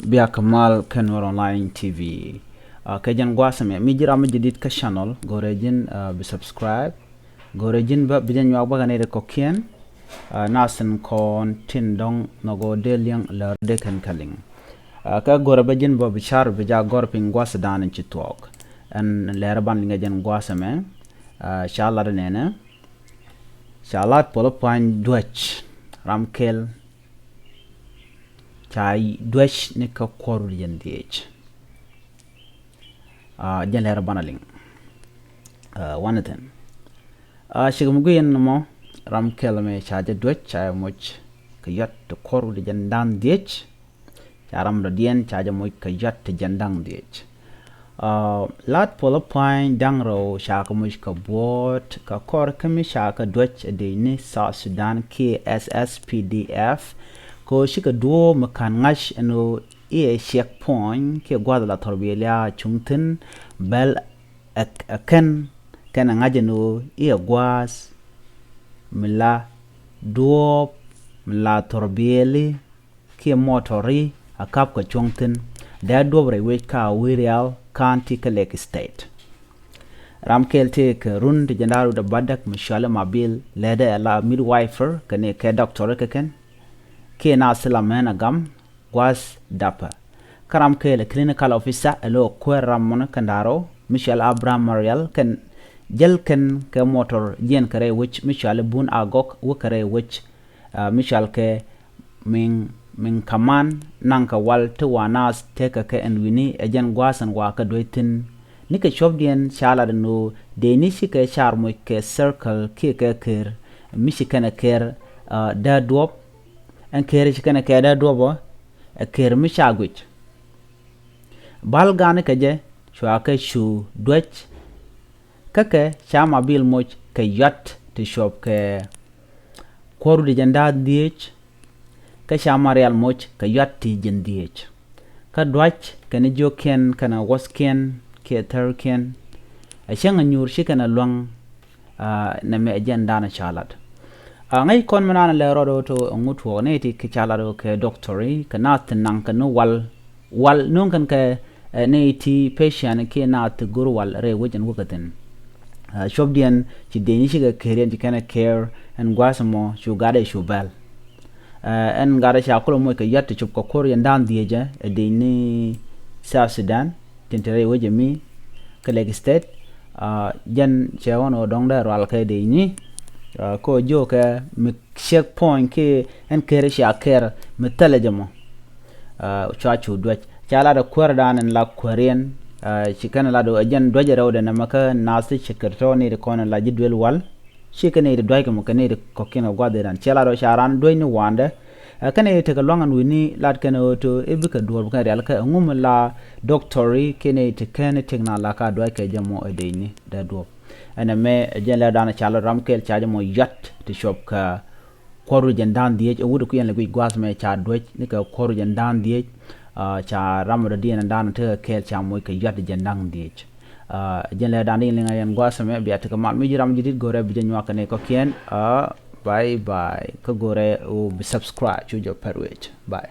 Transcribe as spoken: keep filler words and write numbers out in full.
Biak mal kɛ Nuer Online T V. Kɛ jɛn gua̱a̱th ɛmɛ, mi ji̱ ram mi jadid kä channel, go̱rɛ ji̱n bi subscribe. Go̱rɛ ji̱n bä bi jɛ nyuak bä kɛ nɛy ti kɔ̱kiɛn. Nath tin kɔn tin dɔ̱ŋ nhɔk ɣöö dee liŋ lär dee kɛn kɛ liŋ. Kɛ go̱rɛ bä ji̱n bä bi car bi jɛ gɔ̱r piny gua̱a̱th dan in ci thuɔɔk. Ɛn lɛr ban liŋ ɛ jɛn gua̱a̱th ɛmɛ. Ca lat ɛ nɛnɛ. Ca lat puɔl pua̱ny duäc ram kɛl. Ca duäc ni kä kuɔr wi̱cdɛ jiɛn dhiec. Jɛn lɛr banɛ liŋ. Wanɛ thi̱n. Cikɛ mi gui̱n mɔ ram kɛl mɛ ca jɛ duäc, ca jɛ moc kɛ yɔt ti kuɔr wi̱cdɛ jiɛn da̱ŋ dhiec. Ca ram dɔ̱diɛn ca jɛ moc kɛ yɔt ti jiɛn da̱ŋ dhiec. Lat puɔl pua̱ny da̱ŋ rɛw ca kɛ moc kɛ buɔ̱ɔ̱t kɛ kɔr kä mi ca kɛ duäc ɛ dec ni South Sudan kiɛ S S P D F. Kɛ ɣöö cikɛ duɔ̱ɔ̱p mi ka̱n ŋa̱c ɛn ɣöö i̱ ɛ ciɛk puɔ̱ny kiɛ gua̱a̱th la thɔrbiɛli a cuŋ thi̱n bɛl ɛ kɛn kɛn ɛ ŋa̱c ɛn ɣöö i̱ ɛ gua̱a̱th mi la duɔ̱ɔ̱p mi la thɔrbiɛli kiɛ mɔtɔri a kap kɛ cuɔ̱ŋ thi̱n. Dee duɔ̱p rɛy wec kä Awirial County kä Lakes State. Ram kɛl tëë kɛ run ti jiɛn da̱ŋ rɛw wi̱cdɛ bädäk mi cɔali Mabil, lɛtdɛ ɛ la midwifer kɛnɛ kɛ doctor kɛ kɛn. Kiɛ naath ti la mɛn a gam gua̱a̱th dapä. Kä ram kɛl ɛ clinical officer ɛ lo̱ kuäär ram mɔnɛ kɛn da̱ŋ rɛw mi cɔali Abraham Marial kɛn jäl kɛn kɛ mɔtɔr jiɛn kɛ rɛy wec mi cɔali Bun Agok wä kɛ rɛy wec mi cɔal kɛ Miŋ, Miŋ Kaman naŋ kɛ wal ti wa naath tekɛ kɛ ɛn wi̱ni ɛ jɛn gua̱a̱th ɛn wa kɛ duäc thi̱n. Ni kɛ cuɔ̱pdiɛn ca lat ɛn ɣöö dee ni cikɛ car moc kɛ circle kiɛ kɛ ker mi ci kɛn ɛ ker dee duɔ̱p. Ɛn ker ci kɛn ɛ ker dee duɔ̱p ɔ ɛ ker mi ca guic. Bal ga̱a̱ni kɛ jɛ cua kɛ cu duäc. Kä kɛ ca Mabil moc kɛ yɔt ti cuɔp kɛ kuɔr wi̱cdɛ jiɛn da̱ŋ dhiec. Kä ca Marial moc kɛ yɔt ti jiɛn dhiec. Kä duäc kɛnɛ jiökkiɛn kɛnɛ wuɔ̱thkiɛn kiɛ thärkiɛn ɛ cäŋ ɛ nyuur ci kɛnɛ luäŋ. Nɛmɛ ɛ jɛn da̱a̱n ca lat. Ŋäc kɔn mi naan lɛ rɔɔd ɣöö to ɛŋu tuɔɔk nɛy ti kɛ ca lat ɣöö kɛ doctori kɛ naath ti naŋ kɛ ni wal. Wal no̱o̱ŋ kɛn kɛ nɛy ti patient kiɛ naath ti go̱r wal rɛy wec ɛn wäkɛ thi̱n. Cuɔ̱pdiɛn ci dee ni cikɛ ker yɛn ci kɛn ɛ ker ɛn gua̱a̱th ɛmɔ cu gatdɛ cu bɛl. Ɛn gatdɛ ca kulɛ moc kɛ yɔt ti cop kɛ kuɔr wi̱cdɛ jiɛn da̱ŋ dhiecä ɛ dec ni South Sudan tin te rɛy wec ɛmi kä Lakes State. Jɛn cɛ ɣɔn ɣöö dɔ̱ŋ dee rual kɛ dec ni kä jiökɛ mi ciɛk puɔ̱ny kiɛ ɛn ker cia ker mi thilɛ jɛ mɔ. Cua cu duäc ca lat ɛ kuäär dan ɛn la kuäär yɛn. Ci kɛn lat ɛ jɛn duäc ɛ rɛwdɛ nɛmɛ kä naath ti ci kɛ tɔ̱ ni ti kɔn ɛ la ji̱ duel wal. Ci kɛ nɛy ti dua̱ckɛ mɔ kɛ nɛy ti kɔ̱kiɛn kɛ gua̱th ëëdan. Ciɛ lat ɣöö ca raan duäc ni wa̱a̱ndɛ. Ɛ kɛn nɛy ti tekɛ lua̱ŋ ɛn wi̱ni lat kɛn ɣöö to i̱ bikɛ duɔ̱ɔ̱r bi kɛn rial kɛ ɛŋu mi la doctori kɛ nɛy ti kɛn i̱ tëk na la ka dua̱ckɛ jɛ mɔ ɛ dec ni dee duɔ̱ɔ̱p. Ɛn ɛmɛ ɛ jɛn lɛr dan ca lɔ ram kɛl ca jɛ mɔ yɔt ti cuɔp kɛ kuɔr wi̱cdɛ jiɛn da̱ŋ dhiec ɛ wut ɛ kui̱ ɛn lɛ guic gua̱a̱th mɛ ca duäc ni kɛ kuɔr wi̱cdɛ jiɛn da̱ŋ dhiec. Ca ram ɛ dɔ̱diɛn ɛn dan tekɛ kɛɛl ca moc kɛ yɔt jiɛn da̱ŋ dhiec. Jɛn lɛ dan di liŋ a yɛn gua̱a̱th ɛmɛ bia tekɛ mal mi ji̱ ram ji̱ dit go̱rɛ bi jɛ nyuak kɛ ni kɔ̱kiɛn. Bye bye kä go̱rɛ ɣöö bi subscribe cu jɛ pɛr wec. Bye.